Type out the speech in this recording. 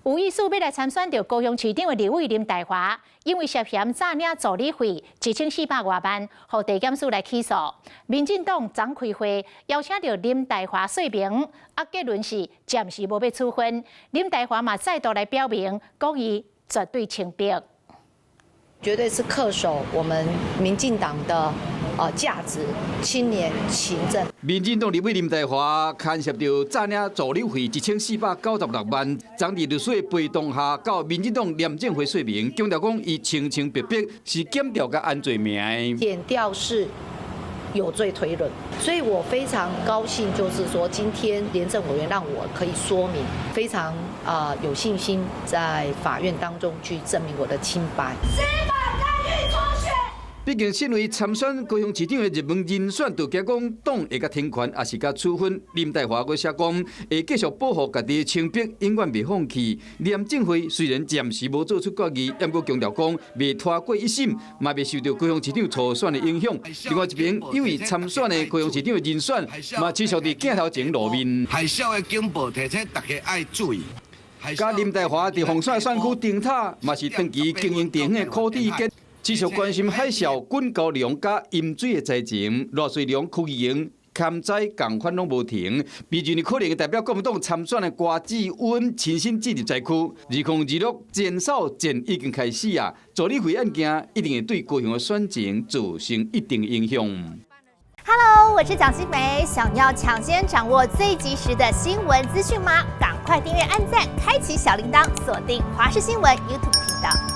有意思欲來參選著高雄市長的立委林岱樺，因為涉嫌詐領助理費1400外萬，予地檢署來起訴。民進黨昨開會邀請著林岱樺說明，啊結論是暫時無欲處分。林岱樺嘛再度來表明，講伊絕對清白。絕對是恪守我們民進黨的價值，清廉勤政。民進黨立委林岱樺牽涉著詐領助理費1496萬，昨佇律師的陪同下，到民進黨廉政會說明，強調講伊清清白白是檢調佮安罪名。檢調是有罪推論，所以我非常高興，就是說今天廉政委員讓我可以說明，非常啊有信心在法院當中去證明我的清白。畢竟，身為參選高雄市長的熱門人選，就驚講黨會共停權，抑是共處分。林岱樺閣寫講，會繼續保護家己的清白，永遠袂放棄。廉政會雖然暫時無做出決議，毋過強調講，袂拖過一審，嘛袂受著高雄市長初選的影響。另外一邊，有意參選的高雄市長的人選，嘛持續佇鏡頭前露面。海嘯的警報提醒大家愛注意。佮林岱樺佇鳳山選區燈塔，嘛是長期經營地方的苦地結。持續關心海嘯、滾高粱佮淹水的災情，賴瑞隆、柯議員、勘災共款攏無停。被認為可能代表國民黨參選的郭志溫親身進入災區。2026前哨戰已經開始啊！助理費案件一定會對高雄的選情造成一定影響。 Hello，我是蔣新梅，想要搶先掌握最及時的新聞資訊嗎？趕快訂閱、按讚、開啟小鈴鐺，鎖定華視新聞 YouTube 頻道。